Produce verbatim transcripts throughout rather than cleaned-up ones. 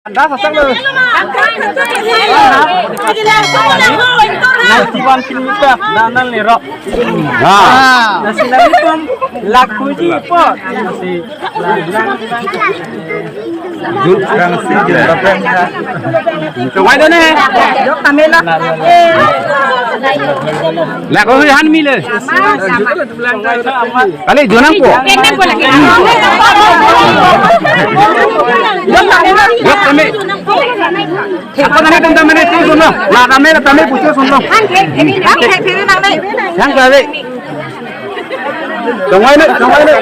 Anda sasak lo. Nanti wan pin mita, na nang lerok. Ah. Nasi nang itum lakhuji po. Nasi. Juk kang si juk apa? Wai do ne. Yok kami lo. Lakhuji han mile. Kali junang po. Yok kami. Apa nang itum tame ne tu suno. La tame la tame pucho suno. Yang kali. Tongwai ne, tongwai ne.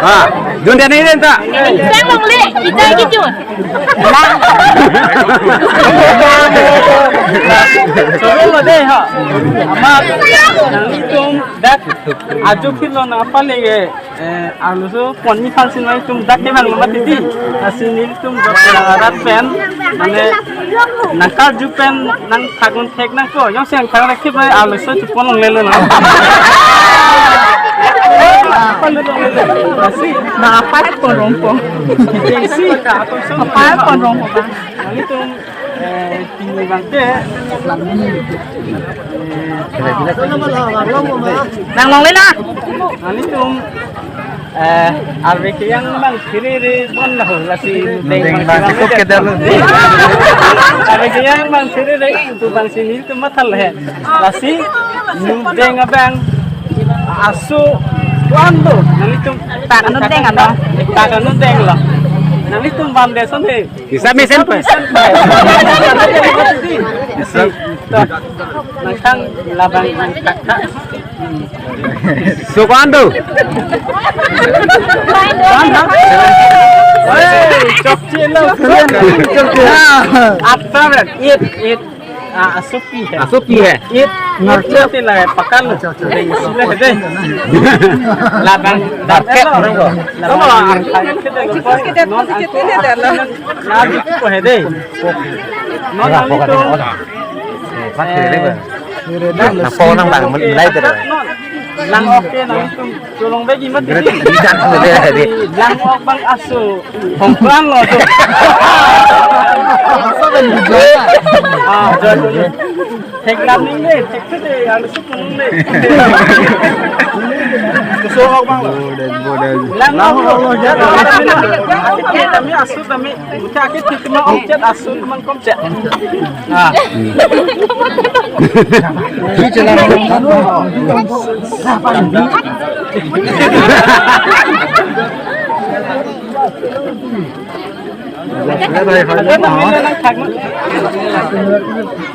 Ah, jun dia ne den ta. Sang longle, ita ki jun. Sorry lo de ha. Ama, nang itum dak ajo philo na apa lege. Eh, arloso pon ni phan sin nang itum dak kevang lo mati di. Lasi nelitum jok arat pen, mane nangkarju pen nangthak un thek nangkok. Jongsi nangthak thek nang arloso chepon longlelo na. Lasi na apa pon rongpo. Jongsi apa pon rongpo ba. Nelitum Eh, pini bangke. Nang longle na. Nelitum, eh, arve kejang bang siriri bon lahu lasi nudeng bang bang cukup kedar lo. Arve kejang bang siriri tu bang sini tu mathal he. Lasi nudeng abang asu kuan tu nelitum tak nudeng ano. Tak nudeng lo. Nelitum bang deson he. Isa mesen pa. Nangkang labang nangkakha. Sukandu. Hey, chokche lo. Atta ben. It, it. Ah, asupi hai. Asupi hai. It, nurture ti la pakal. Acha, acha. Dei, sile dei. Labang, darket orang ko. Labang, kita kita kita kita. Na di ko hai dei. Non nang itu. Na po nang bang, mulai deh. Lang oke nang itu. Tolong bagi mati. Lang ok bang asu. Hongkong lo tu. Ah, joy joy. Thek lam ning le, thek thek le, alu sup ning le. Keso ok bang lo. Lang ok lo. Kami asu kami. Ucak ke thek ma ok chat asu mang kom chat. Ah.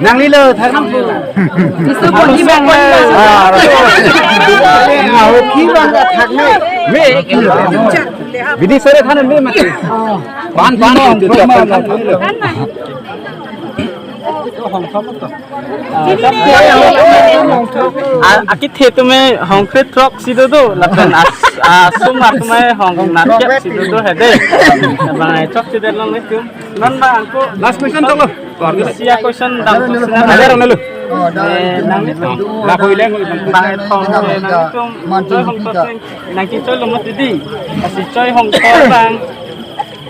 Nang lilo thak nang. Isu pon ni bang. Ah, ah, hoki bang ka thak nang. Me. Bini sore than me mati. Pan pan. Ah, akithe atum hongkre throk si dodo, lapen as-, asum atum hong natkep si dodo hede. Bang ai throk si det long netum. Non bang angko. Last question to lo. Sia question dam to sina. Ada rong lo. Eh, nang netum. La koi leng. Bang ai thong, eh, nang netum. Choi hong to sing. Nang kichoi lo mati di. Asi choi hong to bang.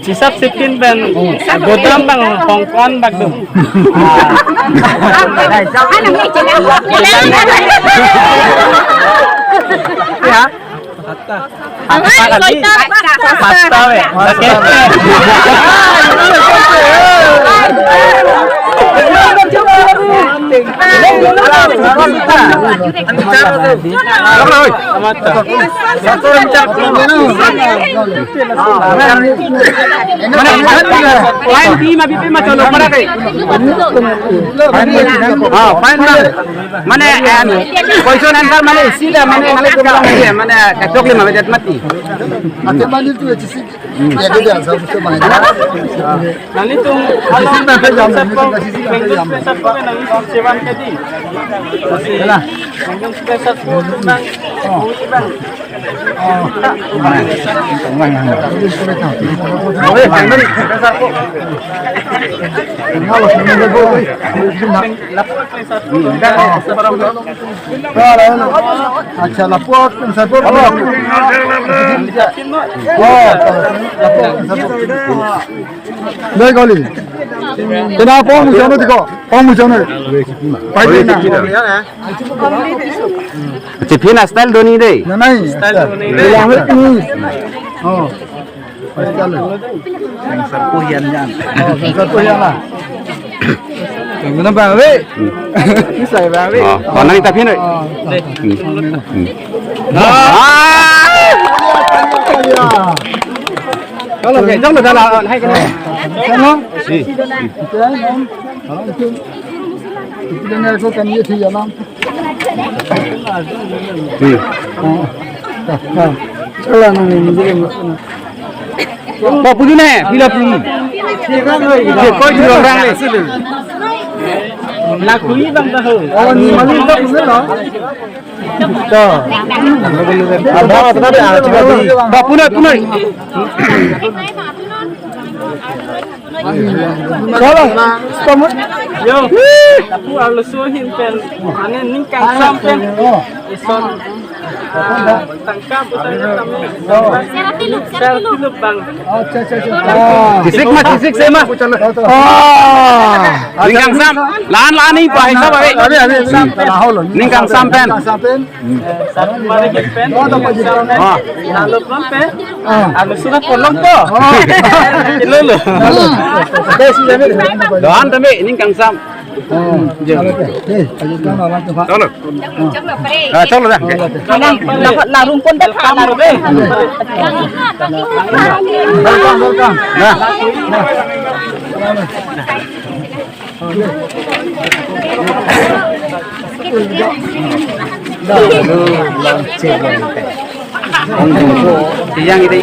Hisap sipin pen godam bang hongkong bak dum. Ya. Pasta kali. Pasta we. Oke. Mane, fine di ma bipe ma cholo para ke. Ah, fine ma. Mane, em, question answer mane isi da mane nang le kebang aja, mane kachok lima bejat mati. Ate mane tu isi. Ya ke dia sa musto mane. Nang itum, halo, satu, satu, satu, nang itum sewan ke di. Yalah. Acha, lapu pen sarbur. Oh, lapu pen sarbur. Dei kali. Kena pong muchano tiko. Pong muchano. Pai di na. Chiphin style do ni dei. Na nai. Style do ni. Bilang ni. Oh. Style. Sangsar puhian yan. Oh, sangsar puhian lah. Yang mana bang, Wi? Ini saya bang, Wi. Oh, mana kita phin, Wi? Oh. Hmm. Hmm. Ah! Kalau kayak jauh dah lah, hai kena. Sana? Si. Itu, itu, itu dengan aku kan dia sih ya, Mam. Hmm. Ah, ah, ah. Salah nang ini, jadi, Pak, puji ne, pila puji. Dia koi jual orang ni. Laku ni bang tahu. Oh, ni malu tak puji lah. Ada apa tadi? Ah, coba di. Pak, punai, punai. Salah, stop. Yo, aku arloso ahin pen, ane ning kangsam pen. Oh. Ison, ah, tangka putangnya kami. Oh. Serapilup, serapilup bang. Acha, acha, acha. Ah. Kisik ma, kisik se ma. Ah. Ning kangsam, lan lan ni pa hisab, eh. Abi, abi, abi. Ning kangsam pen. Ning kangsam pen. Satu mari ke pen. Oh, dapat juga. Ah. Lalu pun pen. Ah. Anu sudah kolong to. Oh. Ilo lo. Lalu. Dei si jadi. Doan tami ning kangsam. Oh, ya. Eh, ayo kan orang tu, Pak. Chalo. Ah, chalo dah. Dapat larung pun dah, larung. Welcome, welcome. Nah. Yang ini.